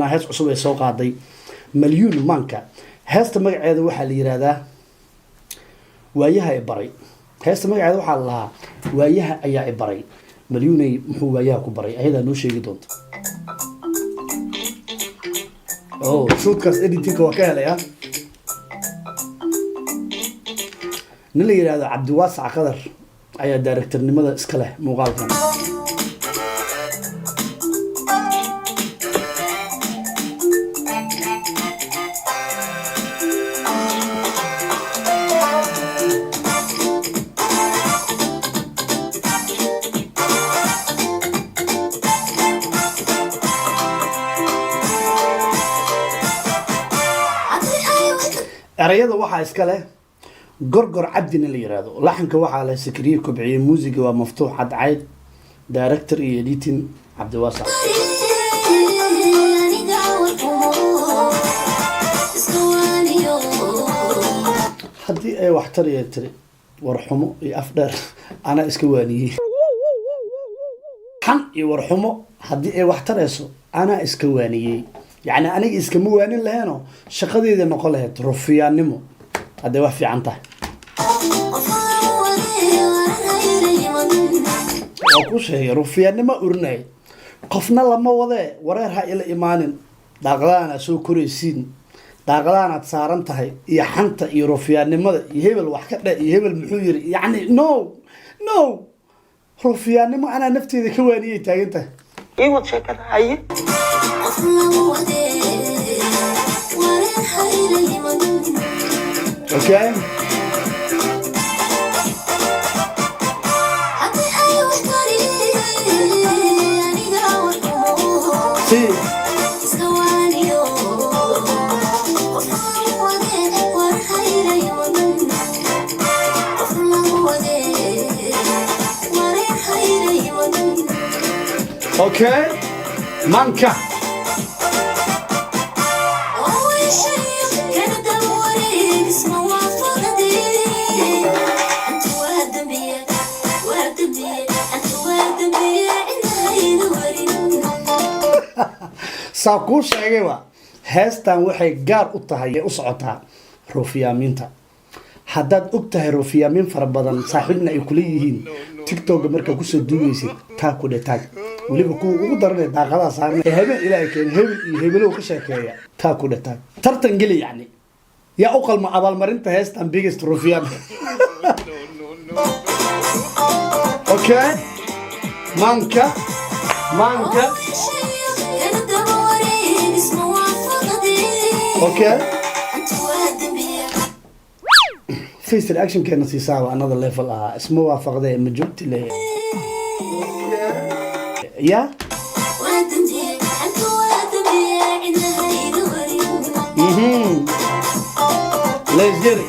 Hees cusub ee soo qaaday Malyuun Maanka. Heesta magaceeda waxaa la yiraahdaa Waayaha i baray. Heesta magaceeda waxaa la lahaa Waayaha ayaa i baray. Malyuunay muxuu waayaha ku baray? Ayadaa noo sheegi doonta. Oh, shootkaas editingka waa ka helay. Ah, nin la yidhaahdo Cabdiwaasac Qadar ayaa directornimada iska leh muuqaalkan. Erayada waxaa iska leh Gorgor Cabdina la yiraahdo, laxanka waxaa leh Sakriye Kobciye, muusiga waa Maftuux Cadcayd, director iyo editing Cabdiwaasac. Aniga warkumo iska waaniyo. Haddii ay waxtar iyo tiri warxumo iyo afdheer, anaa iska waaniyey. Xan iyo warxumo haddii ay wax tarayso, anaa iska waaniyey. Yacni aniga iskama waanin laheeno, shaqadeeda noqon lahayd rufiyaannimo hadday wax fiican tahay. Qofaan wadee waran hayla. Waa ku sheegay, rufiyaannimo urinay, qofna lama wadee. Wareer ha ila imaanin. Daaqadahan aad soo koraysiin, daaqadahan aad saaran tahay iyo xanta iyo rufiyaannimada iyo hebel wax ka dhe iyo hebel muxuu yiri, yacni no, no, rufiyaannimo anaa nafteeda ka waaniyay taagan tahay. Ii wad sheekada, haye. Qof lama wadee wareer hayla iman. Okay. Haddii ay wax tari, aniga warkumo si iska waaniyo. Qofaan wadee waran hayla iman. Qof lama wadee wareer hayla iman. Okay, Manka. Oo shay kana daba wareeg isma waafaqdee. Anta waa dambiye, waa dambiye, anta waa dambiye, cidna hayga warin. Saa kuu sheegayba, heestan waxay gaar u tahay ee u socotaa ruufiyaamiinta. Haddaad og tahay ruufiyaamiin fara badan saaxiibna ay kula yihiin, TikToka markaa kusoo duugaysid, taag ku dhe, taag weliba kuwa ugu daranay daaqadaha saaran ee habeen Ilaahay keen hebel iyo hebelow ka sheekeeya, taag ku dhe, taag, tartan geli. Yacni yaa u qalma abaalmarinta heestan biggest ruufiyaan? Okay, Manka, Manka. Kana daba wareeg isma waafaqdee. Okay. Anta waa dambiye. Face reactionkeena siisaaba another level ahaa. Isma waafaqdee, ma joogti le ya. Waa dambiye, anta waa dambiye, cidna hayga warin. Let's get it.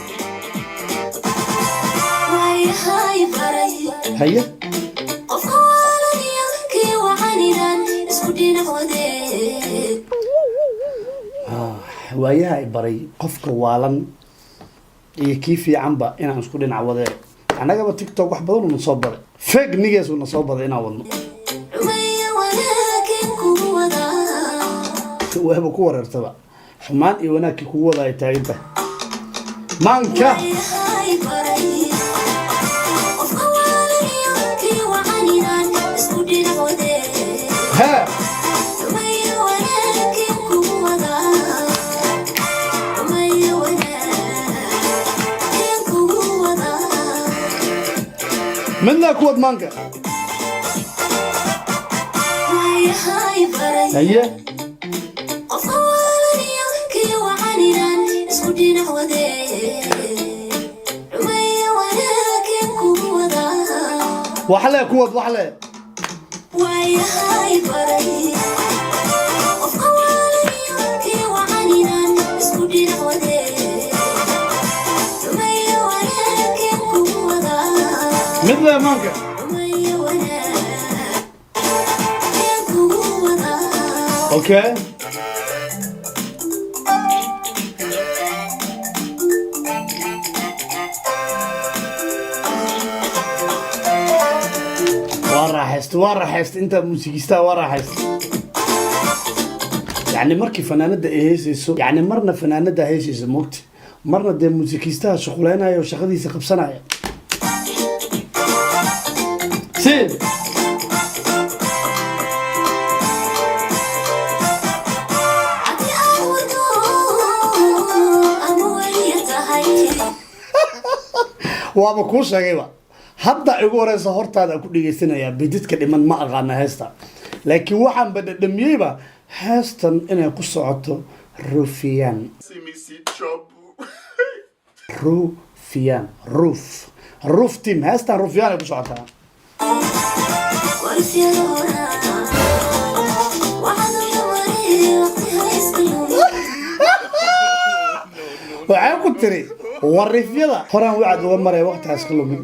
Waayahay baray. Haye. Qofka waalaniyo kii wacaninaan isku dhinac wadee. Waayaha ay baray qofka waalan iyo kii fiicanba inaan isku dhinac wadee. Annagaba TikTok wax badan una soo baday, fake nigees una soo baday inaan wadno. Cumaya wanaakin kugu wadaa. Waaba ku wareertaba, xumaan iyo wanaagkii kugu wada ay taagan tahay Maanka. Waayahay baray qofka waalaniyo kii wacaninaan isku dhinac wadee. Hee. Cumaya wanaakin kugu wadaa. Cumaya wanaakin kugu wadaa. Midna kuwad, Maanka. Waayahay baray haye qofka waalaniyo kii wacaninaan isku dhinac wadee. Cumaya wanaakin kugu wadaa. Waxle kuwad, waxle. Waayahay baray qofka waalaniyo kii wacaninaan isku dhinac wadee. Cumaya wanaakin kugu wadaa. Midle, Maanka. Cumaya wanaakin kugu wadaa. Okay. Waa raaxaysta, waa raaxaysta intaa muusigistaa, waa raaxaysta. Yacni markii fanaanada ay heesayso, yacni marna fanaanada heesayso mogti, marna dee muusikiistaha shuquleynaya oo shaqadiisa qabsanaya si. Haddii aad wardo ama weliya tahay. Waaba kuu sheegayba, hadda igu horeysa hortaada ku dhegeysanaya. Bididka dhiman ma aqaana heesta, laakiin waxaanba dhadhamiyeyba heestan inay ku socoto Rufiyaan. See me see trouble. Rufiyaan, ruf ruf team, heestan Rufiyaan ay ku socotaa. Warfyada horaa waxaad uga wareey waqti ha iska lumin. Waxay ku tiri warifyada horaan wacad uga maraya, waqti ha iska lumin.